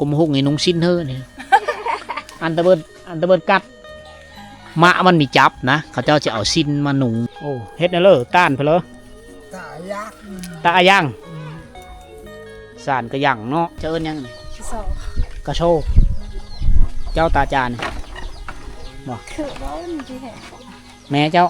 ກຸມຮຸກນີ້ນຸ່ງສິ້ນເຮີນີ້ ອັນຕະເບີດ ອັນຕະເບີດກັດ ໝາມັນມີຈັບນະ ເຂົາເຈົ້າຈະເອົາສິ້ນມານຸ່ງ. ໂອ້ ເຮັດແນວເລີ ຕ້ານເພິ່ນເລີ ຕາອາຍັງ ຕາອາຍັງ ອືມ ສານກະຍັງເນາະ. ເຈົ້າເອີ້ນຫຍັງນີ້? ກະໂຊ ກະໂຊ. ເຈົ້າຕາຈານບໍ? ຄືບໍ່ມີແທ້. ແມ່ເຈົ້າ.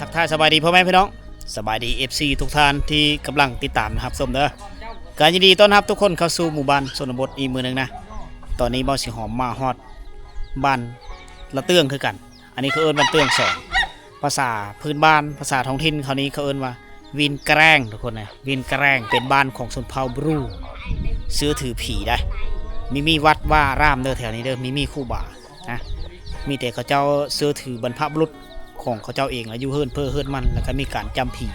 ທັກທາຍສະບາຍດີພໍ່ແມ່ພີ່ນ້ອງ ສະບາຍດີເອັຟຊີທຸກທ່ານທີ່ກຳລັງຕິດຕາມຮັບຊົມເດີ. ກໍຍິນດີຕ້ອນຮັບທຸກຄົນເຂົ້າສູ່ໝູ່ບ້ານຊົນນະບົດອີກມື້ໜຶ່ງນະ. ຕອນນີ້ເບົາສີຫອມມາຮອດບ້ານລະເຕືອງຄືກັນ. ອັນນີ້ເຂົາເອີ້ນບ້ານເຕືອງສອງ ພາສາພື້ນບ້ານ ພາສາທ້ອງຖິ່ນເຂົານີ້ເຂົາເອີ້ນວ່າວິນກະແຣງ ທຸກຄົນນະ. ວິນກະແຣງເປັນບ້ານຂອງຊົນເຜົ່າບຣູ ເຊື່ອຖືຜີໄດ໋. ມີ ມີວັດວາອາຣາມເດີ ແຖວນີ້ເດີ ມີ ມີຄູບານະ. ມີແຕ່ເຂົາເຈົ້າເຊື່ອຖືບັນພະບຸລຸດຂອງເຂົາເຈົ້າເອງ ແລະ ຢູ່ເຮືອນເພີເຮືອນມັນ ແລ້ວກໍມີການຈຳຜີ.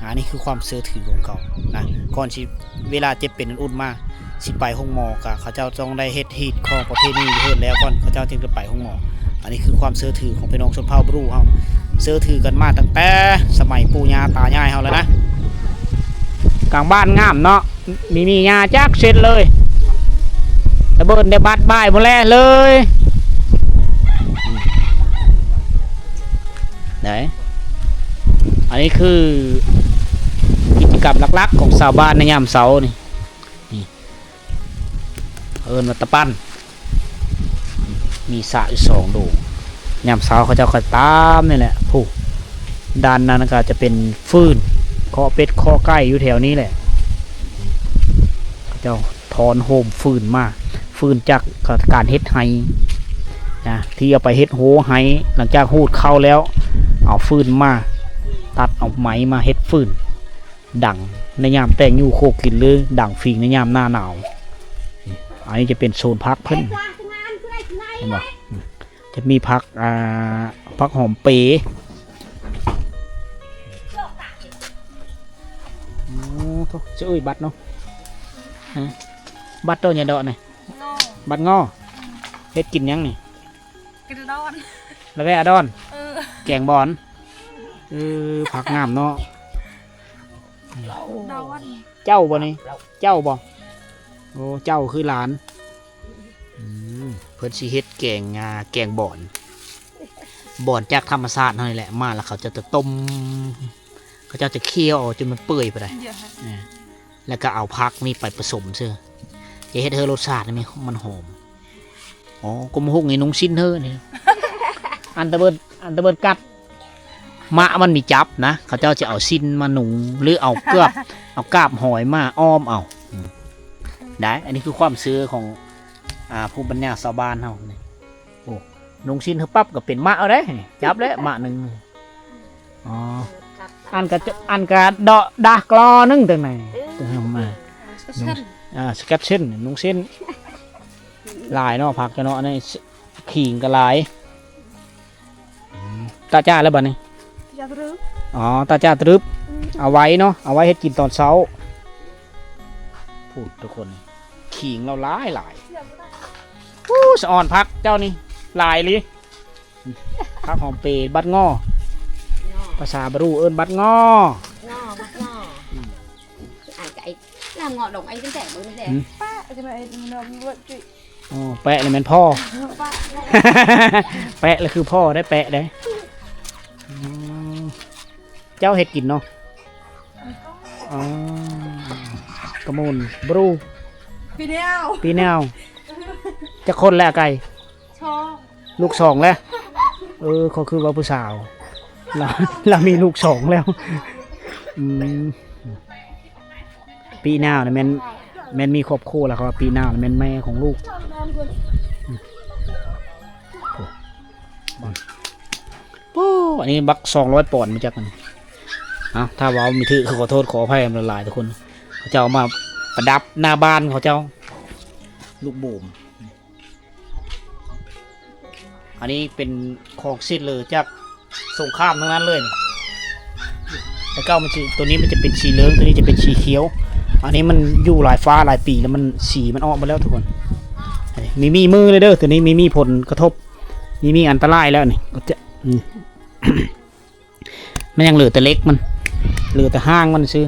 ອາ ນີ້ຄືຄວາມເຊື່ອຖືຂອງເຂົານະ. ກ່ອນຊິ ເວລາເຈັບເປັນອັນອຸດມາ ຊິໄປໂຮງໝໍກະເຂົາເຈົ້າຕ້ອງໄດ້ເຮັດຮີດຄອງປະເພນີຢູ່ເຮືອນແລ້ວກ່ອນ ເຂົາເຈົ້າຈຶ່ງຈະໄປໂຮງໝໍ. ອັນນີ້ຄືຄວາມເຊື່ອຖືຂອງພີ່ນ້ອງຊົນເຜົ່າບຣູເຮົາ ເຊື່ອຖືກັນມາຕັ້ງແຕ່ສະໄໝປູ່ຍ່າຕາຍາຍເຮົາແລ້ວນະ. ກາງບ້ານງາມເນາະ ມີ ມີຫຍ້າຈັກເຊັດເລີຍ ຕະເບີນໄດ້ບັດບາຍໝົດແລ້ວເລີຍ. ໄດ໋ ອັນນີ້ຄືກິດຈະກຳຫຼັກໆຂອງຊາວບ້ານໃນຍາມເຊົ້ານີ້ ນີ້ ເອີ້ນວ່າຕະປັ້ນ ມີສະຢູ່ສອງໂດງ. ຍາມເຊົ້າເຂົາເຈົ້າກໍຕາມນີ້ແຫຼະ ຜູ້ ດ້ານນັ້ນກໍຈະເປັນຟືນ ເຄາະເປັດເຄາະໄກ່ຢູ່ແຖວນີ້ແຫຼະ. ເຂົາເຈົ້າຖອນໂຮມຟືນມາ ຟືນຈາກການເຮັດໄຮ່ນະ ທີ່ເອົາໄປເຮັດໂຮໄຮ່ ຫຼັງຈາກຮູດເຂົ້າແລ້ວ ເອົາຟືນມາ ຕັດເອົາໄມ້ມາເຮັດຟືນ ດັງໃນຍາມແຕ່ງຢູ່ໂຄກິນ ຫຼື ດັງຝີງໃນຍາມໜ້າໜາວ. ອັນນີ້ຈະເປັນໂຊນຜັກເພິ່ນ ເຫັນບໍ່? ຈະມີຜັກ ອ່າ ຜັກຫອມເປ. ໂອ້ໂທ້ ຊື່ເອີຍ ບັດເນາະ ຮະ ບັດໂຕຫຍັງເດາະນີ້? ງໍ ບັດງໍ. ເຮັດກິນຫຍັງນີ້? ກິນດອນ ລະແວະດອນ. ເອີ ແກງບອນ. ເອີ ຜັກງາມເນາະ. ດອນ ເຈົ້າບໍ່ນີ້? ເຈົ້າບໍ່? ໂອ້ ເຈົ້າຄືຫຼານ. ອືມ ເພິ່ນຊິເຮັດແກງ ອ່າ ແກງບອນ ບອນຈາກທຳມະຊາດເຮົານີ້ແຫຼະ ມາແລ້ວເຂົາເຈົ້າຈະຕົ້ມ ເຂົາເຈົ້າຈະຄ້ຽວເອົາຈົນມັນເປື່ອຍໄປໄດ໋ ແລ້ວກໍເອົາຜັກນີ້ໄປປະສົມເຊື່ອ ຈະເຮັດໃຫ້ລົດຊາດນີ້ມັນຫອມ. ອໍ ກຸມຮຸກນີ້ນຸ່ງສິ້ນເຮີນີ້ ອັນຕະເບີດ ອັນຕະເບີດກັດ ໝາມັນມີຈັບນະ ເຂົາເຈົ້າຈະເອົາສິ້ນມານຸ່ງ ຫຼື ເອົາເກືອບ ເອົາກາບຫອຍມາອ້ອມເອົາ. ອືມ ໄດ້ ອັນນີ້ຄືຄວາມເຊື່ອຂອງ ອ່າ ພູມປັນຍາຊາວບ້ານເຮົານີ້. ໂອ້ ນຸ່ງສິ້ນເຮີປັບກໍເປັນໝາເອົາເດ້ ຈັບແລ້ວໝາໜຶ່ງ. ອໍ ອັນກະ ອັນກະເດາະດາກລໍໜຶ່ງຕົງໃນ ເອີ ມາ ສະແກັບເສັ້ນ ອ່າ ສະແກັບເສັ້ນ ນຸ່ງສິ້ນ ຫຼາຍເນາະ ຜັກເນາະ ອັນນີ້ ຂີງກໍຫຼາຍ. ອືມ ຕາຈ້າແລ້ວບັດນີ້? ຕາຈ້າຕະລຶບ. ອໍ ຕາຈ້າຕະລຶບ. ອືມ ເອົາໄວ້ເນາະ ເອົາໄວ້ເຮັດກິນຕອນເຊົ້າ. ພຸ້ນທຸກຄົນ ຂີງລາວຫຼາຍໆ. ອູ້ ສະອອນຜັກເຈົ້ານີ້ຫຼາຍອີ່ຫຼີ. ຜັກຫອມເປ ບັດງໍ ງໍ ພາສາບຣູເອີ້ນບັດງໍ ງໍ ບັດງໍ. ອືມ ອາຍກະໄອ້ ນ້ຳງໍດົງໄອ້ຕັ້ງແຕ່ເບິ່ງແລ້ວ ອືມ ປະ ຈັ່ງໃດ ນ້ຳງໍ ອໍ ແປະນີ້ແມ່ນພໍ່ ປະ ແປະລະຄືພໍ່ໄດ໋ ແປະໄດ໋. ອືມ ເຈົ້າເຮັດກິນເນາະ? ອໍ ກະມູນບຣູ ປີແນວ ປີແນວ. ຈັກຄົນແລ້ວ ອາໄກ່? ສອງ ລູກສອງແລ້ວ. ເອີ ເຂົາຄືວ່າຜູ້ສາວ ລາວ ລາວມີລູກສອງແລ້ວ. ອືມ ປີນາວນະແມ່ນ ແມ່ນມີຄອບຄົວແລ້ວ ເຂົາວ່າປີນາວນະແມ່ນແມ່ຂອງລູກ. ໂອ້ ອັນນີ້ບັກສອງຮ້ອຍປອນມາຈາກນັ້ນ. ເອົ້າ ຖ້າເວົ້າມີຖືກ ຂໍໂທດຂໍອະໄພນຳຫຼາຍໆ ທຸກຄົນ. ເຂົາເຈົ້າເອົາມາປະດັບໜ້າບ້ານເຂົາເຈົ້າ ລູກໂບມ. ອັນນີ້ເປັນຂອງເສດເລີຈາກສົງຄາມທັງນັ້ນເລີຍ. ແຕ່ເກົ່າມັນຊິ ໂຕນີ້ມັນຈະເປັນສີເຫຼືອງ ໂຕນີ້ຈະເປັນສີຂຽວ. ອັນນີ້ມັນຢູ່ຫຼາຍຟ້າຫຼາຍປີແລ້ວ ມັນ ສີມັນອອກໝົດແລ້ວທຸກຄົນ. ມີ ມີມືເລີຍເດີ ໂຕນີ້ມີ ມີຜົນກະທົບ ມີ ມີອັນຕະລາຍແລ້ວນີ້ ກໍຈະ ອືມ ມັນຍັງເຫຼືອແຕ່ເຫຼັກມັນ ເຫຼືອແຕ່ຫາງມັນຊື່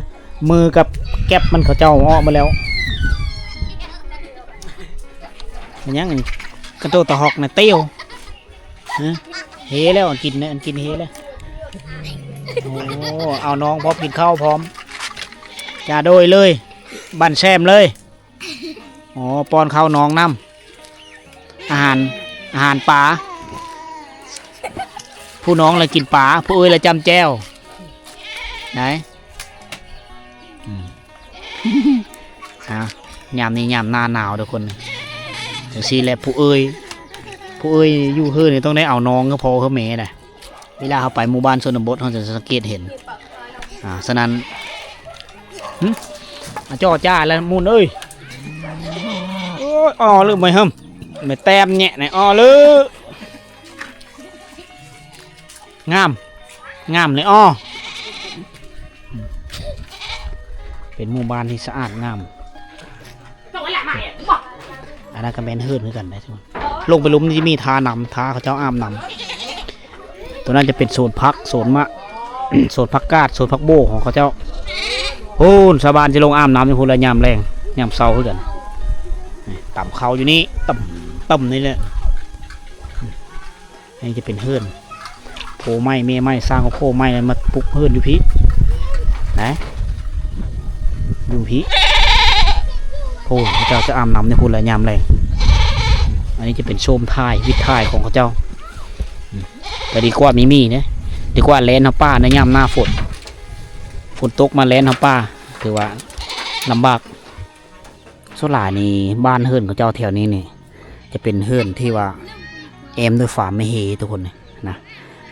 ມືກັບແກັບມັນເຂົາເຈົ້າເອົາອອກໝົດແລ້ວ. ມັນຍັງກະໂຕຕະຫອກນະ ເຕີວ ຮະ ເຮແລ້ວ ອັນກິນນະ ອັນກິນເຮແລ້ວ. ໂອ້ ເອົານ້ອງພ້ອມກິນເຂົ້າພ້ອມ ຈາໂດຍເລີຍ ບັ້ນແຊມເລີຍ. ອໍ ປ້ອນເຂົ້ານ້ອງນຳ ອາຫານ ອາຫານປາ. ຜູ້ນ້ອງລະກິນປາ ຜູ້ເອີຍລະຈ້ຳແຈ່ວ ໄດ້. ອືມ ອ່າ ຍາມນີ້ຍາມໜ້າໜາວທຸກຄົນ ຈັ່ງຊີ້ແຫຼະ. ຜູ້ເອີຍ ຜູ້ເອີຍຢູ່ເຮືອນນີ້ຕ້ອງໄດ້ເອົານ້ອງຄືພໍ່ຄືແມ່ໄດ໋. ເວລາເຮົາໄປໝູ່ບ້ານຊົນນະບົດ ເຮົາຈະສັງເກດເຫັນ. ອ່າ ສະນັ້ນ ຫຶ ອາ ຈໍ້ຈ້າແລ້ວມູນເອີຍ. ໂອ້ຍ ອໍເລີຍ ແມ່ເຮີ້ມ ແມ່ແຕ້ມແຍະນີ້ ອໍເລີຍ. ງາມ ງາມເລີຍ ອໍ. ເປັນໝູ່ບ້ານທີ່ສະອາດງາມ. ອັນນັ້ນກໍແມ່ນເຮືອນຄືກັນໄດ໋ທຸກຄົນ. ລົງໄປລຸ່ມນີ້ມີທ່ານ້ຳ ທ່າເຂົາເຈົ້າອາບນ້ຳ. ຕົວນັ້ນຈະເປັນໂຊນຜັກ ໂຊນໝາກ ໂຊນຜັກກາດ ໂຊນຜັກໂບຂອງເຂົາເຈົ້າ. ໂອ້ ຊາວບ້ານຊິລົງອາບນ້ຳຢູ່ພຸ້ນລະ ຍາມແລງ ຍາມເຊົ້າຄືກັນ. ນີ້ ຕຳເຂົ້າຢູ່ນີ້ ຕຳ ຕຳນີ້ແຫຼະ. ອັນນີ້ຈະເປັນເຮືອນ ໂພໃໝ່ແມ່ໃໝ່ ສ້າງໂພໃໝ່ແລ້ວມາປຸກເຮືອນຢູ່ພີ້ນະ ຢູ່ພີ້. ໂພ ເຂົາເຈົ້າຈະອາບນ້ຳໃນພຸ້ນລະຍາມແລງ. ອັນນີ້ຈະເປັນໂຊມຖ່າຍ ວິດຖ່າຍຂອງເຂົາເຈົ້າ. ອືມ ກໍດີກວ່າມີໝີເດ້ ດີກວ່າແລ່ນເຂົ້າປ່າໃນຍາມໜ້າຝົນ ຝົນຕົກມາແລ່ນເຂົ້າປ່າ ຖືວ່າລຳບາກ. ສ່ວນຫຼາຍນີ້ ບ້ານເຮືອນຂອງເຈົ້າແຖວນີ້ນີ້ ຈະເປັນເຮືອນທີ່ວ່າແອ້ມດ້ວຍຟາມໄມ້ເຮທຸກຄົນນີ້ນະ.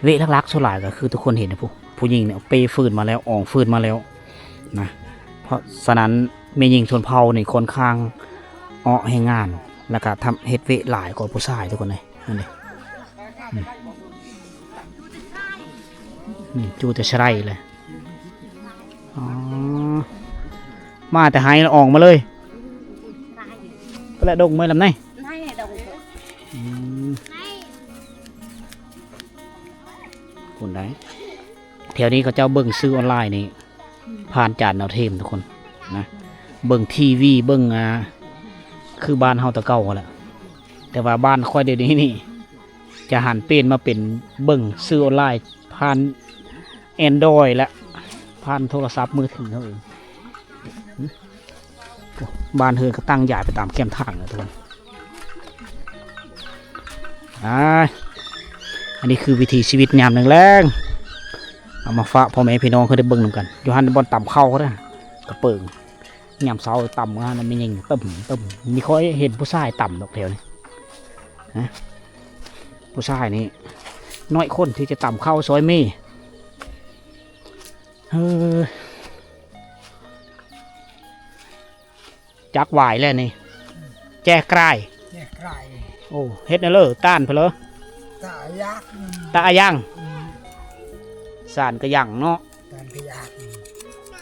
ເວະຫຼັກໆ ສ່ວນຫຼາຍກໍຄືທຸກຄົນເຫັນນີ້ ຜູ້ ຜູ້ຍິງນີ້ເອົາເປ້ຟືນມາແລ້ວ ອອງຟືນມາແລ້ວນະ. ເພາະສະນັ້ນ ແມ່ຍິງຊົນເຜົ່ານີ້ຄ່ອນຂ້າງເອາະແຮງງານ ແລ້ວກໍທຳ ເຮັດເວະຫຼາຍກວ່າຜູ້ຊາຍທຸກຄົນເອີຍ. ນັ້ນເດ້ ອືມ ອືມ ຈູແຕ່ສະໄລເລີຍ. ອໍ ມາແຕ່ໄຮ່ລະອອກມາເລີຍ ໄປແລະດົງເມື່ອລຳໃນ. ອືມ ພຸ້ນໃດ ແຖວນີ້ເຂົາເຈົ້າເບິ່ງສື່ອອນລາຍນີ້ ຜ່ານຈານດາວເທີມທຸກຄົນນະ ເບິ່ງທີວີ ເບິ່ງ ອ່າ ຄືບ້ານເຮົາແຕ່ເກົ່າຫັ້ນແຫຼະ. ແຕ່ວ່າບ້ານຂ້ອຍດຽວນີ້ນີ້ ຈະຫັນປ່ຽນມາເປັນເບິ່ງສື່ອອນລາຍຜ່ານແອນດຣອຍ ແລະ ຜ່ານໂທລະສັບມືຖືເຮົາເອງ. ບ້ານເຮືອນກໍຕັ້ງຢາຍໄປຕາມແຄມທາງນະທຸກຄົນ. ອ່າ ອັນນີ້ຄືວິຖີຊີວິດຍາມແລງໆ ເອົາມາຝາກພໍ່ແມ່ພີ່ນ້ອງເຮົາໄດ້ເບິ່ງນຳກັນ. ຢູ່ຫັ້ນບ່ອນຕຳເຂົ້າເດ້ ກະເປິງ ຍາມເຊົ້າຕຳຫັ້ນນະ ແມ່ຍິງຕຶ້ມໆ. ມີຄ່ອຍເຫັນຜູ້ຊາຍຕຳດອກແຖວນີ້ນະ ຜູ້ຊາຍນີ້ນ້ອຍຄົນທີ່ຈະຕຳເຂົ້າຊ່ອຍແມ່. ເອີ ຈັກຫວາຍແລ້ວນີ້ ແຈ້ກາຍ ແຈ້ກາຍ. ໂອ້ ເຮັດແນວເລີ ຕ້ານເພີ້ນເລີ ຕາອາຍັງ ຕາອາຍັງ. ອືມ ສານກະຍັງເນາະ ສານກະຍັງ.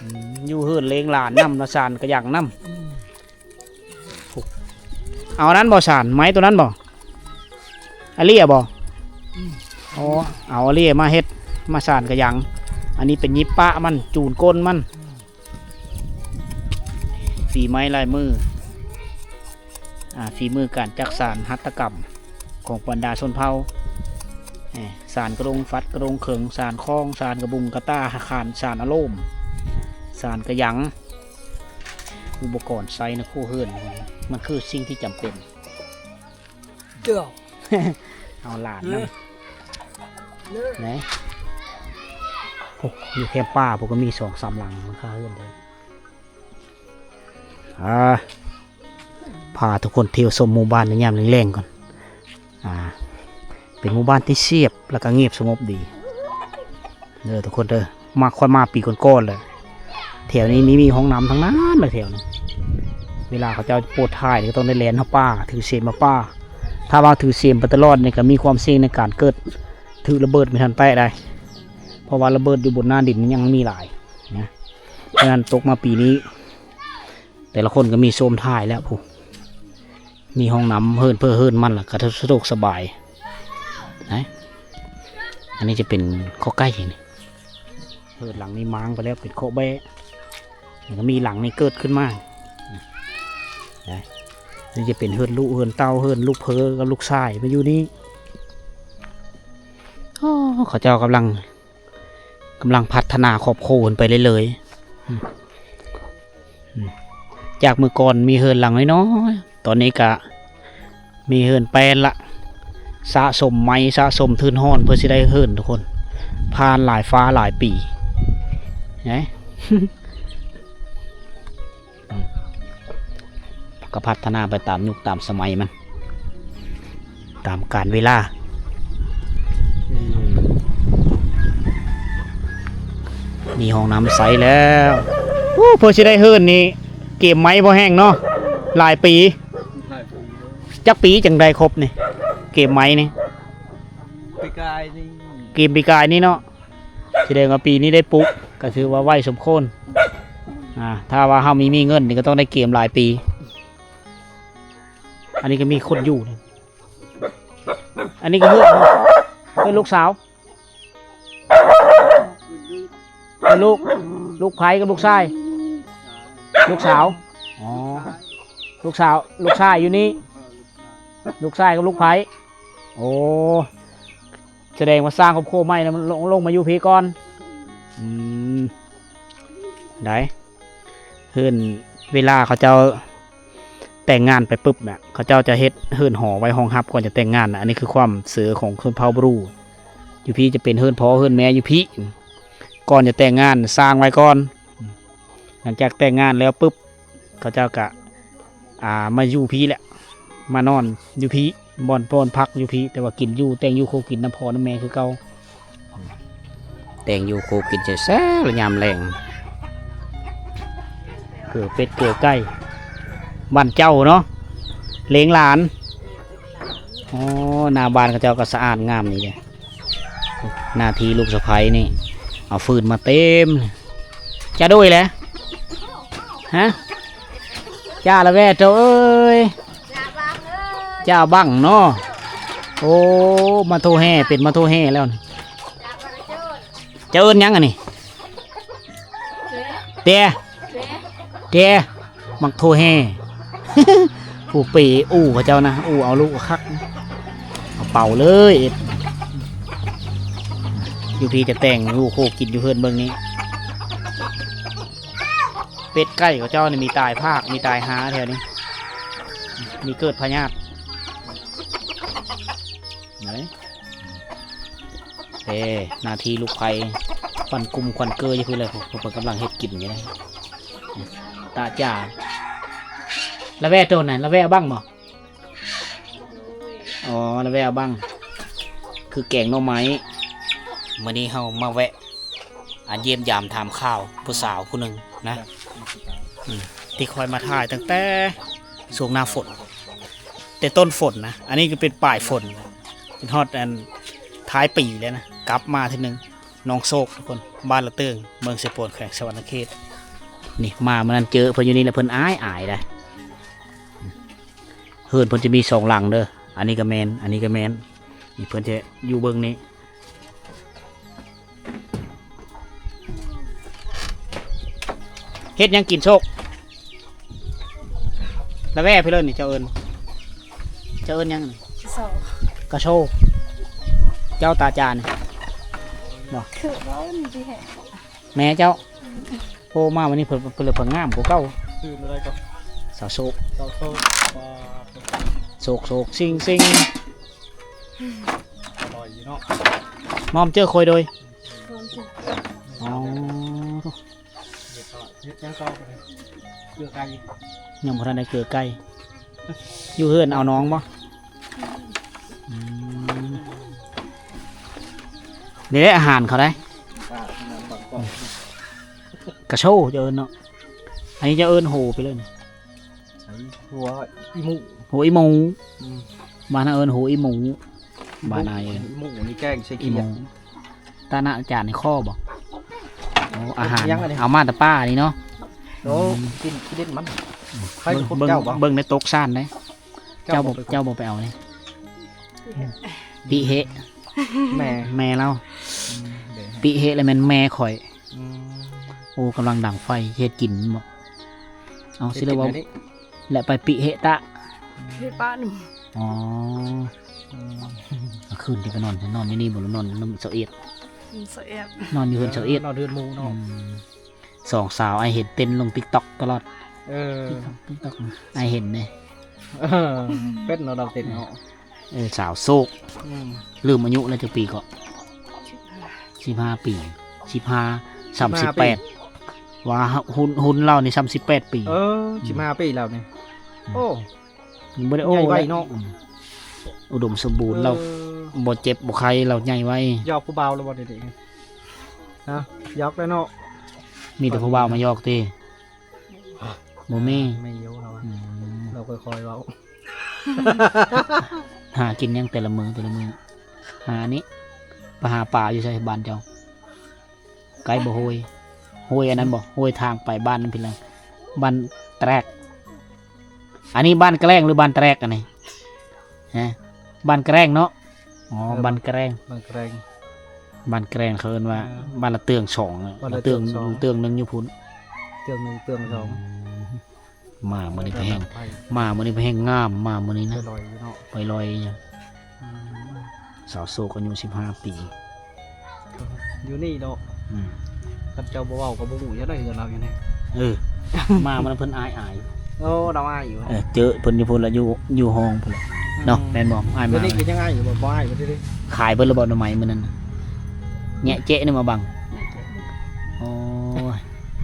ອືມ ຢູ່ເຮືອນລ້ຽງຫຼານນຳ ສານກະຍັງນຳ. ອືມ ເອົາອັນນັ້ນບໍ່ສານ ໄມ້ໂຕນັ້ນບໍ່ ອາເລຍບໍ່? ອືມ ອໍ ເອົາອາເລຍມາເຮັດ ມາສານກະຍັງ. ອັນນີ້ເປັນຫຍິບປະມັນ ຈູນກົ້ນມັນ. ອືມ ຝີໄມ້ລາຍມື ອ່າ ຝີມືການຈັກສານຫັດຖະກຳຂອງບັນດາຊົນເຜົ່າ. ເອີ ສານກະດົງຟັດ ກະດົງເຂີງ ສານຄ້ອງ ສານກະບຸງ ກະຕ່າ ຂານ ສານອາໂລມ ສານກະຍັງ. ອຸປະກອນໃຊ້ໃນຄົວເຮືອນ ມັນຄືສິ່ງທີ່ຈຳເປັນ. ເຈົ້າ ເອົາຫຼານນຳ ເອີ ນະ ໂອ້ ຢູ່ແຄມປ່າພຸ້ນກໍມີສອງສາມຫຼັງຫຼັງຄາເຮືອນເດີ. ອ່າ ພາທຸກຄົນທ່ຽວຊົມໝູ່ບ້ານໃນຍາມແລງໆກ່ອນ. ອ່າ ເປັນໝູ່ບ້ານທີ່ສຽບ ແລ້ວກໍງຽບສະຫງົບດີເດີທຸກຄົນເດີ. ມາ ຂ້ອຍມາປີກ່ອນໆແລ້ວ ແຖວນີ້ມີ ມີຫ້ອງນ້ຳທັງນັ້ນເລີຍແຖວນີ້. ເວລາເຂົາເຈົ້າໂພດຖ່າຍນີ້ກໍຕ້ອງໄດ້ແລ່ນເຂົ້າປ່າ ຖືເສມເຂົ້າປ່າ. ຖ້າວ່າຖືເສມໄປຕະຫຼອດນີ້ກໍມີຄວາມສ່ຽງໃນການເກີດຖືກລະເບີດເມທັນແຕະໄດ້ ເພາະວ່າລະເບີດຢູ່ບົນໜ້າດິນນີ້ຍັງມີຫຼາຍນະ. ສະນັ້ນຕົກມາປີນີ້ ແຕ່ລະຄົນກໍມີໂຊມຖ່າຍແລ້ວພຸ້ນ. ມີຫ້ອງນ້ຳເຮືອນເພິ່ນເຮືອນມັນລະກະສະດວກສະບາຍນະ. ອັນນີ້ຈະເປັນຄອກໄກ່ນີ້ ເຮືອນຫຼັງນີ້ມ້າງໄປແລ້ວເປັນຄອກແບ້ ແລ້ວກໍມີຫຼັງນີ້ເກີດຂຶ້ນມານະ. ນີ້ຈະເປັນເຮືອນລູກເຮືອນເຕົ້າ ເຮືອນລູກເພີກັບລູກຊາຍມາຢູ່ນີ້. ໂອ້ ເຂົາເຈົ້າກຳລັງ ກຳລັງພັດທະນາຄອບຄົວເພິ່ນໄປເລື້ອຍໆ. ອືມ ອືມ ຈາກເມື່ອກ່ອນມີເຮືອນຫຼັງນ້ອຍໆ ຕອນນີ້ກະມີເຮືອນແປ້ນລະ ສະສົມໄມ້ ສະສົມທຶນຮອນ ເພື່ອຊິໄດ້ເຮືອນທຸກຄົນ ຜ່ານຫຼາຍຟ້າຫຼາຍປີນະ. ອືມ ກໍພັດທະນາໄປຕາມຍຸກຕາມສະໄໝມັນ ຕາມການເວລາ. ອືມ ມີຫ້ອງນ້ຳໃຊ້ແລ້ວ. ໂອ້ ເພື່ອຊິໄດ້ເຮືອນນີ້ ເກມໄມ້ບໍ່ແຫ້ງເນາະ ຫຼາຍປີ. ຫຼາຍປີ. ຈັກປີຈັ່ງໄດ້ຄົບນີ້ ເກມໄມ້ນີ້? ປີກາຍນີ້. ເກມປີກາຍນີ້ເນາະ. ສະແດງວ່າປີນີ້ໄດ້ປຸກ ກໍຖືວ່າໄວສົມຄວນ. ອ່າ ຖ້າວ່າເຮົາມີ ມີເງິນນີ້ກໍຕ້ອງໄດ້ເກມຫຼາຍປີ. ອັນນີ້ກໍມີຄົນຢູ່ນີ້. ອັນນີ້ກໍເຮືອນ ເຮືອນລູກສາວ ເຮືອນລູກ ລູກໃຜກັບລູກຊາຍ? ລູກສາວ. ອໍ ລູກສາວ ລູກຊາຍຢູ່ນີ້. ລູກຊາຍກັບລູກໃຜ? ໂອ້ ສະແດງວ່າສ້າງຄອບຄົວໃໝ່ແລ້ວ ມັນລົງ ລົງມາຢູ່ພີ້ກ່ອນ. ອືມ ໄດ້ ເຮືອນ ເວລາເຂົາເຈົ້າແຕ່ງງານໄປປຶບນະ ເຂົາເຈົ້າຈະເຮັດເຮືອນຫໍໄວ້ຮອງຮັບກ່ອນຈະແຕ່ງງານນະ. ອັນນີ້ຄືຄວາມເຊື່ອຂອງຊົນເຜົ່າບຣູ. ຢູ່ພີ້ຈະເປັນເຮືອນພໍ່ເຮືອນແມ່ຢູ່ພີ້ ກ່ອນຈະແຕ່ງງານສ້າງໄວ້ກ່ອນ. ຫຼັງຈາກແຕ່ງງານແລ້ວປຶບ ເຂົາເຈົ້າກະ ອ່າ ມາຢູ່ພີ້ແຫຼະ ມານອນຢູ່ພີ້ ບ່ອນ ບ່ອນພັກຢູ່ພີ້ ແຕ່ວ່າກິນຢູ່ ແຕ່ງຢູ່ຄົວກິນນຳພໍ່ນຳແມ່ຄືເກົ່າ. ແຕ່ງຢູ່ຄົວກິນແຊບໆ ຍາມແລງ ເກືອເປັດເກືອໄກ່ ບ້ານເຈົ້າເນາະ ລ້ຽງຫຼານ. ອໍ ໜ້າບ້ານເຂົາເຈົ້າກໍສະອາດງາມນີ້ເດ້. ໜ້າທີ່ລູກສະໃພ້ນີ້ ເອົາຟືນມາເຕັມ. ຈະໂດຍແຫຼະ ຮະ ຈ້າລະແວ່ໂຕເອີຍ ຈ້າບັງເນາະ. ໂອ້ ມາໂທແຫ່ ເປັນມາໂທແຫ່ແລ້ວນີ້. ຈະເອີ້ນຫຍັງອັນນີ້? ແຕ່ ແຕ່ ໝາກໂທແຫ່ ຜູ້ເປອູ່ເຂົາເຈົ້ານະ ອູ່ເອົາລຸຄັກ ເອົາເປົ່າເລີຍ. ຢູ່ພີ້ຈະແຕ່ງຢູ່ໂຄກິນຢູ່ເຮືອນເບິ່ງນີ້. ເປັດໄກ່ເຂົາເຈົ້ານີ້ມີຕາຍພາກ ມີຕາຍຫາແຖວນີ້ ມີເກີດພະຍາດ. ເອີ ໜ້າທີ່ລູກໃພ້ ຄວັນກຸມຄວັນເກີຢູ່ພຸ້ນແຫຼະ ເພິ່ນກຳລັງເຮັດກິນຢູ່ນະ. ຕາຈາ ລະແວ່ໂຕນັ້ນ ລະແວ່ເອົາບັງບໍ່? ອໍ ລະແວ່ເອົາບັງ ຄືແກງໜໍ່ໄມ້. ມື້ນີ້ເຮົາມາແວະ ອ່າ ຢ້ຽມຢາມຖາມຂ່າວຜູ້ສາວຜູ້ໜຶ່ງນະ ອືມ ທີ່ຂ້ອຍມາຖ່າຍຕັ້ງແຕ່ຊ່ວງໜ້າຝົນ ແຕ່ຕົ້ນຝົນນະ. ອັນນີ້ກໍເປັນປາຍຝົນ ເປັນຮອດອັນທ້າຍປີແລ້ວນະ. ກັບມາເທື່ອໜຶ່ງ ໜອງໂຊກ ທຸກຄົນ ບ້ານລະເຕີງ ເມືອງເຊໂປນ ແຂວງສະຫວັນນະເຂດ. ນີ້ ມາມື້ນັ້ນເຈີເພິ່ນຢູ່ນີ້ແຫຼະ ເພິ່ນອາຍໆ ໄດ໋. ເຮືອນເພິ່ນຈະມີສອງຫຼັງເດີ ອັນນີ້ກໍແມ່ນ ອັນນີ້ກໍແມ່ນ. ນີ້ເພິ່ນຈະຢູ່ເບິ່ງນີ້ ເຮັດຫຍັງກິນໂຊກ? ລະແວ່ເພິ່ນເອີ້ນນີ້ ເຈົ້າເອີ້ນ ເຈົ້າເອີ້ນຫຍັງນີ້? ກະໂຊ ກະໂຊ. ເຈົ້າຕາຈານນີ້ບໍ່? ຄືເວົ້ານີ້ແທ້ ແມ່ເຈົ້າ. ໂອ້ ມາວັນນີ້ເພິ່ນ ເພິ່ນເລີຍເພິ່ນງາມກວ່າເກົ່າ. ຊື່ອະໄລກໍ? ສາວໂຊກ ສາວໂຊກ. ໂຊກ ໂຊກ ຊິງ ຊິງ. ອະລ່ອຍຢູ່ເນາະ. ມອມເຈີຄອຍໂດຍ. ອໍ ເຮັດຫຍັງຕໍ່ບັດນີ້? ເກືອໄກ່ ຍັງບໍ່ທັນໄດ້ເກືອໄກ່. ຢູ່ເຮືອນເອົານ້ອງບໍ່? ອືມ ນີ້ແຫຼະອາຫານເຂົາໄດ໋. ອ່າ ອືມ. ກະໂຊເຈົ້າເອີ້ນເນາະ ອັນນີ້ເຈົ້າເອີ້ນໂຮໄປເລີຍນີ້ ໃສ່ຫົວອີໝູ ຫົວອີໝູ ອືມ ບ້ານເຮົາເອີ້ນໂຮອີໝູ ບ້ານອ້າຍເອີ້ນ ອີໝູນີ້ແກງໃສ່ຂຽງ ຕານະຈານໃນຄໍບໍ່? ໂອ້ ອາຫານ ເອົາມາແຕ່ປ່ານີ້ເນາະ ໂອ້ ອືມ ກິນຂີ້ດິນມັນ ໃຜເປັນຄົນ ເບິ່ງ ເຈົ້າບໍ່? ເບິ່ງໃນຕົກຊານເດ້ ເຈົ້າບໍ່ ເຈົ້າບໍ່ໄປເອົານີ້ ປິເຮະ ແມ່ ແມ່ລາວ ອືມ ປິເຮະລະແມ່ນແມ່ຂ້ອຍ ອືມ ໂອ້ ກຳລັງດັງໄຟ ເຮັດກິນບໍ່? ເອົາ ເຮັດກິນ ຊິໄດ້ເວົ້າ ແລ້ວໄປປິເຮະຕະ ເຮະປານ ອໍ ອືມ ກາງຄືນທີ່ກໍນອນ ນອນຢູ່ນີ້ບໍ່ ນອນນຳຊາວເອັດ ຊາວເອັດ ນອນຢູ່ເຮືອນຊາວເອັດ ເອີ ນອນເຮືອນໝູ່ເນາະ ອືມ ສອງສາວ ອ້າຍເຫັນເຕັ້ນລົງຕິກຕັອກຕະຫຼອດ ເອີ ຕິກຕັອກ ຕິກຕັອກ ອ້າຍເຫັນເດ້ ເອີ ເປັນເນາະ ລາວເຕັ້ນເນາະ ເອີ ສາວໂຊກ ອືມ ລືມອາຍຸແລ້ວຈັກປີເກາະ ສິບຫ້າປີ ສິບຫ້າ ຊຳສິບແປດ ວ່າຮຸ່ນ ຮຸ່ນລາວນີ້ຊຳສິບແປດປີ ເອີ ອືມ ສິບຫ້າປີລາວນີ້ ອືມ ໂອ້ ຍັງບໍ່ໄດ້ໂອ້ ໃຫຍ່ໄວເນາະ ອືມ ອຸດົມສົມບູນ ເອີ ລາວບໍ່ເຈັບບໍ່ໄຂ້ ລາວໃຫຍ່ໄວ ຢອກຜູ້ບ່າວແລ້ວບໍ່ດຽວນີ້ ຮະ ຢອກແລ້ວເນາະ ມີແຕ່ຜູ້ບ່າວມາຢອກຕິ ບໍ່ມີ ມີຢູ່ລາວ ອືມ ລາວຄ່ອຍໆເວົ້າ ຫາກິນຫຍັງແຕ່ລະມື້ ແຕ່ລະມື້ ຫານີ້ ໄປຫາປາຢູ່ໃສບ້ານເຈົ້າ? ໃກ້ບໍ່ ຫ້ວຍ ຫ້ວຍອັນນັ້ນບໍ່ ຫ້ວຍທາງໄປບ້ານນັ້ນພີ້ລະ ບ້ານແຕກ ອັນນີ້ບ້ານແກລ້ງ ຫຼື ບ້ານແຕກອັນນີ້ ຮະ ບ້ານແກລ້ງເນາະ ອໍ ເອີ ບ້ານແກລ້ງ ບ້ານແກລ້ງ ບ້ານແກລ້ງ ເຂົາເອີ້ນວ່າ ເອີ ບ້ານລະເຕືອງສອງ ລະເຕືອງ ລະເຕືອງໜຶ່ງຢູ່ພຸ້ນ ເຕືອງໜຶ່ງ ເຕືອງສອງ ອືມ ມາມື້ນີ້ໄປແຮງ ໄປ ມາມື້ນີ້ໄປແຮງງາມ ມາມື້ນີ້ນະ ໄປລອຍຢູ່ເນາະ ໄປລອຍຢູ່ ອືມ ສາວໂຊກອາຍຸສິບຫ້າປີ ຢູ່ນີ້ເນາະ ອືມ ຄັນເຈົ້າບໍ່ເວົ້າກໍບໍ່ຮູ້ຈັກໄດ້ເຮືອນລາວຢູ່ນີ້ ເອີ ມາມື້ນັ້ນເພິ່ນອາຍໆ ໂອ້ ລາວອາຍຢູ່ ເອີ ເຈີເພິ່ນຢູ່ພຸ້ນລະ ຢູ່ ຢູ່ຫ້ອງພຸ້ນລະ ອືມ ເນາະ ແມ່ນບໍ່? ອ້າຍມາ ດຽວນີ້ກໍຍັງອາຍຢູ່ບໍ່? ບໍ່ອາຍບໍ່ ດຽວນີ້ ຂາຍເບິດລະບໍ່ໜໍ່ໄມ້ມື້ນັ້ນ ແຍະເຈະນີ້ມາບັງ ໂອ້ຍ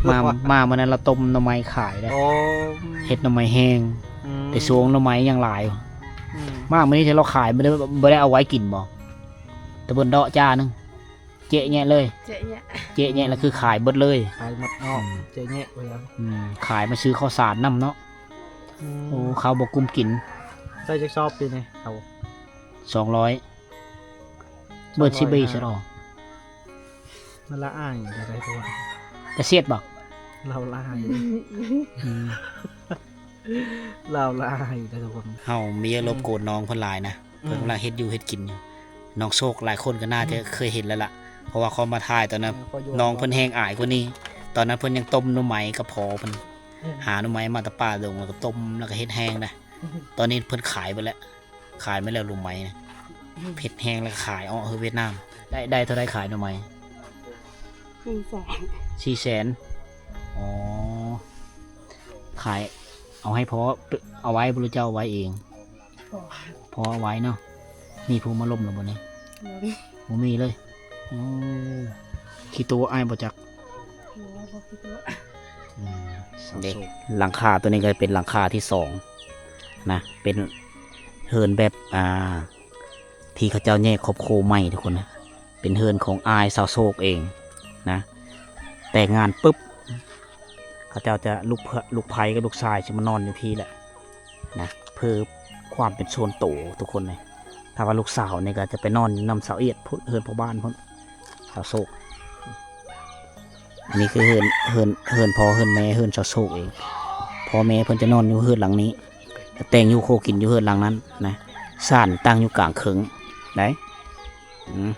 ມາ ມາມື້ນັ້ນລາວຕົ້ມໜໍ່ໄມ້ຂາຍເດ້ ໂອ້ ເຮັດໜໍ່ໄມ້ແຫ້ງ ອືມ ໄດ້ສວງໜໍ່ໄມ້ຢ່າງຫຼາຍ ອືມ ມາມື້ນີ້ທີ່ລາວຂາຍບໍ່ໄດ້ ບໍ່ໄດ້ເອົາໄວ້ກິນບໍ່? ແຕ່ເພິ່ນເດາະຈາໜຶ່ງ ເຈະແຍະເລີຍ ເຈະແຍະ ເຈະແຍະ ອືມ ລະຄືຂາຍເບິດເລີຍ ຂາຍໝົດເນາະ ອືມ ເຈະແຍະໄປແລ້ວ ອືມ ຂາຍມາຊື້ເຂົ້າສານນຳເນາະ ອືມ ໂອ້ ເຂົ້າບໍ່ກຸ້ມກິນ ໄດ້ຈັກຊອບປີນີ້ເຂົ້າ? ສອງຮ້ອຍ ເບິດຊິເບ ສອງຮ້ອຍຫ້າ ຊະດອກ ມັນລະອາຍໄດ້ ໄດ້ຕົວະ ກະເສດບໍ່? ລາວລະອາຍ ອືມ ລາວລະອາຍເດີທຸກຄົນ ເຮົາບໍ່ຢາກລົບກວນ ອືມ ນ້ອງເພິ່ນຫຼາຍນະ ເພິ່ນ ອືມ ກຳລັງເຮັດຢູ່ເຮັດກິນຢູ່ ນ້ອງໂຊກຫຼາຍຄົນກໍໜ້າຈະ ອືມ ເຄີຍເຫັນແລ້ວລະ ເພາະວ່າເຂົາມາຖ່າຍຕອນນັ້ນ ອືມ ນ້ອງເພິ່ນແຮງອາຍກວ່ານີ້ ຕອນນັ້ນເພິ່ນຍັງຕົ້ມໜໍ່ໄມ້ກັບພໍ່ເພິ່ນ ອືມ ຫາໜໍ່ໄມ້ມາແຕ່ປ່າດົງ ແລ້ວກໍຕົ້ມ ແລ້ວກໍເຮັດແຫ້ງນະ ອືມ ຕອນນີ້ເພິ່ນຂາຍເບິດແລ້ວ ຂາຍມາແລ້ວ ລຸມໄມ້ນະ ອືມ ເຮັດແຫ້ງແລ້ວຂາຍອອກໃຫ້ຫວຽດນາມ ໄດ້ ໄດ້ເທົ່າໃດຂາຍໜໍ່ໄມ້? ສີ່ແສນ ສີ່ແສນ ອໍ ຂາຍເອົາໃຫ້ພໍ່ ເອົາໄວ້ບໍ່ ຫຼືເຈົ້າເອົາໄວ້ເອງ? ພໍ່ ພໍ່ເອົາໄວ້ເນາະ ມີຜູ້ມາລົມແລ້ວບໍ່ນີ້? ບໍ່ມີ ບໍ່ມີເລີຍ ໂອ້ ຂີ້ຕົວະອ້າຍບໍ່ຈັກ ບໍ່ ບໍ່ຂີ້ຕົວະ ອືມ ເດ້ ຫຼັງຄາຕົວນີ້ກໍເປັນຫຼັງຄາທີສອງນະ ເປັນເຮືອນແບບ ອ່າ ທີ່ເຂົາເຈົ້າແຍກຄອບຄົວໃໝ່ທຸກຄົນນະ ເປັນເຮືອນຂອງອ້າຍສາວໂຊກເອງນະ ແຕ່ງງານປຶບ ເຂົາເຈົ້າຈະ ລູກ ລູກໃພ້ກັບລູກຊາຍຊິມານອນຢູ່ພີ້ແຫຼະນະ ເພື່ອຄວາມເປັນສ່ວນໂຕທຸກຄົນເລີຍ ຖ້າວ່າລູກສາວນີ້ກໍຈະໄປນອນຢູ່ນຳສາວເອດພຸ້ນ ເຮືອນພໍ່ບ້ານພຸ້ນ ສາວໂຊກ ອັນນີ້ຄືເຮືອນ ເຮືອນ ເຮືອນພໍ່ເຮືອນແມ່ ເຮືອນສາວໂຊກເອງ ພໍ່ແມ່ເພິ່ນຈະນອນຢູ່ເຮືອນຫຼັງນີ້ ແຕ່ງຢູ່ຄົວກິນຢູ່ເຮືອນຫຼັງນັ້ນນະ ສານຕັ້ງຢູ່ກາງເຄິ່ງໄດ໋ ອືມ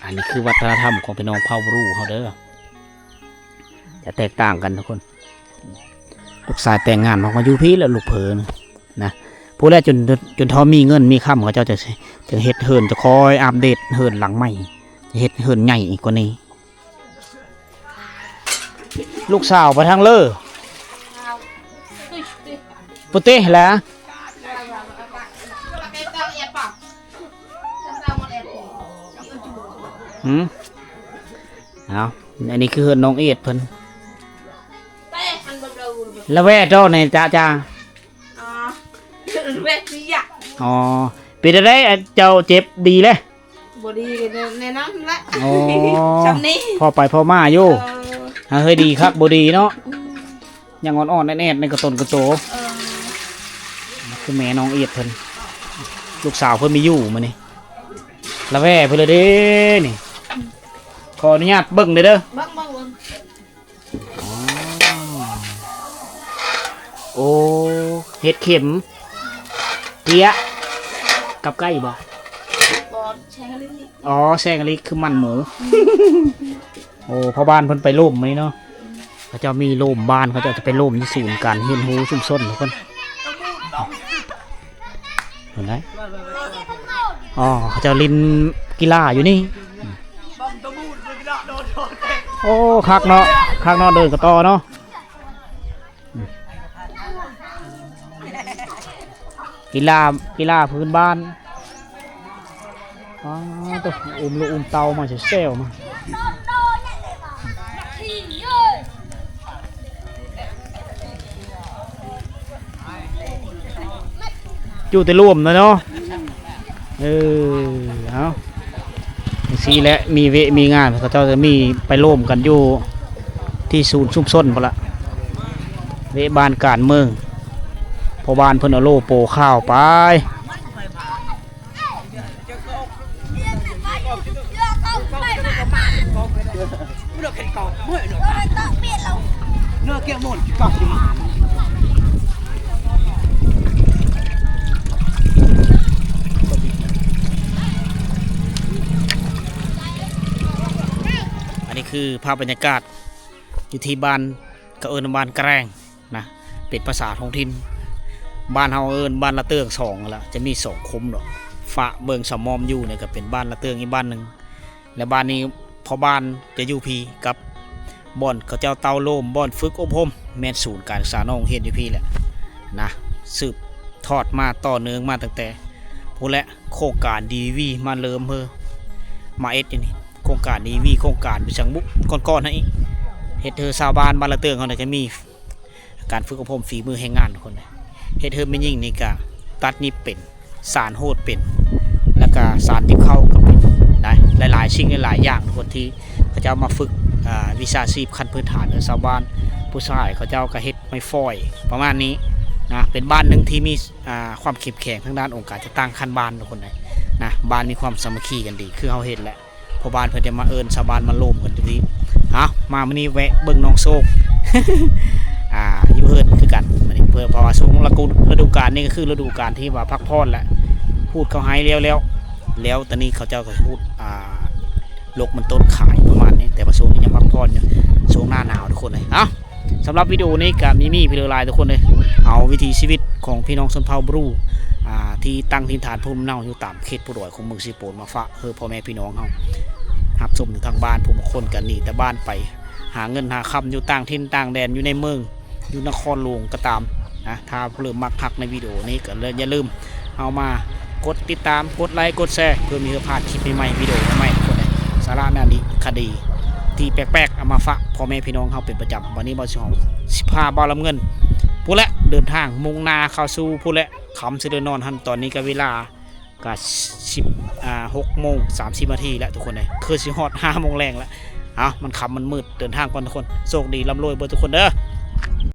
ອັນນີ້ຄືວັດທະນະທຳຂອງພີ່ນ້ອງເຜົ່າບຣູເຮົາເດີ ຈະແຕກຕ່າງກັນທຸກຄົນ ລູກຊາຍແຕ່ງງານອອກມາຢູ່ພີ້ແລ້ວ ລູກເຜີນະ ພຸ້ນແຫຼະ ຈົນ ຈົນເທົ່າມີເງິນມີຄຳ ເຂົາເຈົ້າຈະ ຈະເຮັດເຮືອນ ຈະຄອຍອັບເດດເຮືອນຫຼັງໃໝ່ ຈະເຮັດເຮືອນໃຫຍ່ອີກກວ່ານີ້ ລູກສາວໄປທາງເລີ ປະເຕະແຫຼະ ຫືມ ເອົາ ອັນນີ້ຄືເຮືອນນ້ອງເອດເພິ່ນ ລະແວະເຈົ້າແດ່ຈ້າ ອໍ ເປັນຈັ່ງໃດ ເຈົ້າເຈັບດີແລ້ວ? ບໍ່ດີກໍແນະນຳແຫຼະ ອໍ ຊ່ຳນີ້ ພໍໄປພໍມາຢູ່ ເອີ ຫາເຮີຍ ດີຄັກບໍ່ດີເນາະ ຍັງອ່ອນໆ ແອດໆ ໃນກະຕົນກະໂຕ. ເອີ ຄືແມ່ນ້ອງອຽດເພິ່ນ ລູກສາວເພິ່ນມີຢູ່ມື້ນີ້ ລະແວ່ເພິ່ນເລີຍເດ້ນີ້. ຂໍອະນຸຍາດເບິ່ງເດີ ເດີ ເບິ່ງໆ ອໍ ໂອ້ ເຫັດເຂັມ ເປຍ ກັບໄກ່ບໍ່? ບໍ່ ແຊງອາລິ ອໍ ແຊງອາລິ ຄືມັນໝູ. ໂອ້ ພໍ່ບ້ານເພິ່ນໄປໂລມມື້ນີ້ເນາະ ເຂົາເຈົ້າມີໂລມບ້ານ ເຂົາເຈົ້າຈະໄປໂລມຢູ່ສູນການຮຽນຮູ້ຊຸມຊົນທຸກຄົນ. ເຫັນໄດ ອໍ ເຂົາເຈົ້າຫຼິ້ນກິລາຢູ່ນີ້. ໂອ້ ຄັກເນາະ ຄັກເນາະ ເດີນກະຕໍ່ເນາະ. ກິລາ ກິລາພື້ນບ້ານ. ອໍ ໂຕ ອຸ້ມລູກອຸ້ມເຕົ້າມາແຊວໆ ມາ ຢູ່ແຕ່ລວມນະເນາະ. ເອີ ເອົາ ຈັ່ງຊີ້ແຫຼະ ມີເວະມີງານ ເຂົາເຈົ້າຈະມີໄປໂລມກັນຢູ່ທີ່ສູນຊຸມຊົນພຸ້ນລະ ເວະບ້ານການເມືອງ. ພໍ່ບ້ານເພິ່ນເອົາໂລໂປຂາວໄປ. ອັນນີ້ຄືພາບບັນຍາກາດຢູ່ທີ່ບ້ານ ເຂົາເອີ້ນວ່າບ້ານກະແຣງ ນະ ເປັນພາສາທ້ອງຖິ່ນ. ບ້ານເຮົາເອີ້ນບ້ານລະເຕີງສອງຫັ້ນລະ ຈະມີສອງຄຸ້ມດອກ. ຝາກເບິ່ງສະໝອມຢູ່ນີ້ກະເປັນບ້ານລະເຕີງອີກບ້ານໜຶ່ງ ແລະ ບ້ານນີ້ພໍ່ບ້ານຈະຢູ່ພີ້ກັບບ່ອນເຂົາເຈົ້າເຕົ້າໂລມ ບ່ອນຝຶກອົບຮົມ ແມ່ນສູນການສຶກສານອກໂຮງຮຽນຢູ່ພີ້ແຫຼະນະ ສືບທອດມາຕໍ່ເນື່ອງມາຕັ້ງແຕ່ພຸ້ນແຫຼະ. ໂຄງການດີວີມາເລີ່ມເຮີ ມາເຮັດຢູ່ນີ້ ໂຄງການດີວີ ໂຄງການໄປສັງບຸກກ່ອນໆ ໃຫ້ເຮັດເຮີຊາວບ້ານບ້ານລະເຕີງເຮົານີ້ກະມີ ການຝຶກອົບຮົມຝີມືແຮງງານທຸກຄົນ ເຮັດເຮີແມ່ຍິງນີ້ກະຕັດຫຍິບເປັນ ສານໂຫດເປັນ ແລ້ວກະສານຕິບເຂົ້າກະເປັນ ຫຼາຍໆ ສິ່ງຫຼາຍໆຢ່າງທຸກຄົນ ທີ່ເຂົາເຈົ້າມາຝຶກ ອາ ວິຊາຊີບຂັ້ນພື້ນຖານໃຫ້ຊາວບ້ານ. ຜູ້ຊາຍເຂົາເຈົ້າກະເຮັດໄມ້ຟອຍປະມານນີ້ນະ ເປັນບ້ານໜຶ່ງທີ່ມີ ອາ ຄວາມເຂັ້ມແຂງທາງດ້ານອົງການຈັດຕັ້ງຂັ້ນບ້ານທຸກຄົນເລີຍນະ ບ້ານມີຄວາມສາມັກຄີກັນດີ ຄືເຮົາເຫັນແຫຼະ. ພໍ່ບ້ານເພິ່ນຈະມາເອີ້ນຊາວບ້ານມາໂລມກັນຢູ່ທີ່ ເອົາ ມາມື້ນີ້ແວະເບິ່ງນ້ອງໂຊກ ອາ ຢູ່ເຮືອນຄືກັນມື້ນີ້ ເພາະວ່າຊ່ວງລະກູ ລະດູການນີ້ກະຄືລະດູການທີ່ວ່າພັກຜ່ອນແຫຼະ ຮູດເຂົ້າໄຮ່ແລ້ວໆ ແລ້ວຕອນນີ້ເຂົາເຈົ້າກະຮູດ ອາ ຫຼົກມັນຕົ້ນຂາຍປະມານນີ້ ແຕ່ວ່າຊ່ວງນີ້ຍັງພັກຜ່ອນຢູ່ ຊ່ວງໜ້າໜາວທຸກຄົນເລີຍ. ເອົາ ສຳລັບວິດີໂອນີ້ກະມີມີເພີງຫຼາຍທຸກຄົນເລີຍ ເອົາວິຖີຊີວິດຂອງພີ່ນ້ອງຊົນເຜົ່າບຣູ ອາ ທີ່ຕັ້ງຖິ່ນຖານພູມເນົາຢູ່ຕາມເຂດພູດອຍຂອງເມືອງເຊໂປນມາຝາກ ເອີ ພໍ່ແມ່ພີ່ນ້ອງເຮົາຮັບຊົມຢູ່ທາງບ້ານ ຜູ້ບາງຄົນກະໜີແຕ່ບ້ານໄປຫາເງິນຫາຄຳຢູ່ຕ່າງຖິ່ນຕ່າງແດນ ຢູ່ໃນເມືອງ ຢູ່ນະຄອນຫຼວງກະຕາມນະ. ຖ້າຜູ້ເລີ່ມມັກຮັກໃນວິດີໂອນີ້ກະຢ່າລືມເອົາມາກົດຕິດຕາມ ກົດໄລ ກົດແຊ ເພື່ອບໍ່ໃຫ້ພາດຄລິບໃໝ່ໆ ວິດີໂອໃໝ່ໆ ທຸກຄົນເລີຍ. ສາລະນາດີຄະດີທີ່ແປກໆ ເອົາມາຝາກພໍ່ແມ່ພີ່ນ້ອງເຮົາເປັນປະຈຳ. ວັນນີ້ບ່າວສີຫອມຊິພາບ່າວລຳເງິນພຸ້ນແຫຼະ ເດີນທາງມຸ່ງໜ້າເຂົ້າສູ່ພຸ້ນແຫຼະ ຄຳຊິໄດ້ນອນຫັ້ນ. ຕອນນີ້ກະເວລາ ກະສິບ ອາ ຫົກໂມງສາມສິບນາທີແລ້ວທຸກຄົນເອີຍ ຄືຊິຮອດຫ້າໂມງແລງແລ້ວ. ເອົາ ມັນຄ່ຳມັນມືດ ເດີນທາງກ່ອນທຸກຄົນ ໂຊກດີລ່ຳລວຍເບິດທຸກຄົນເດີ.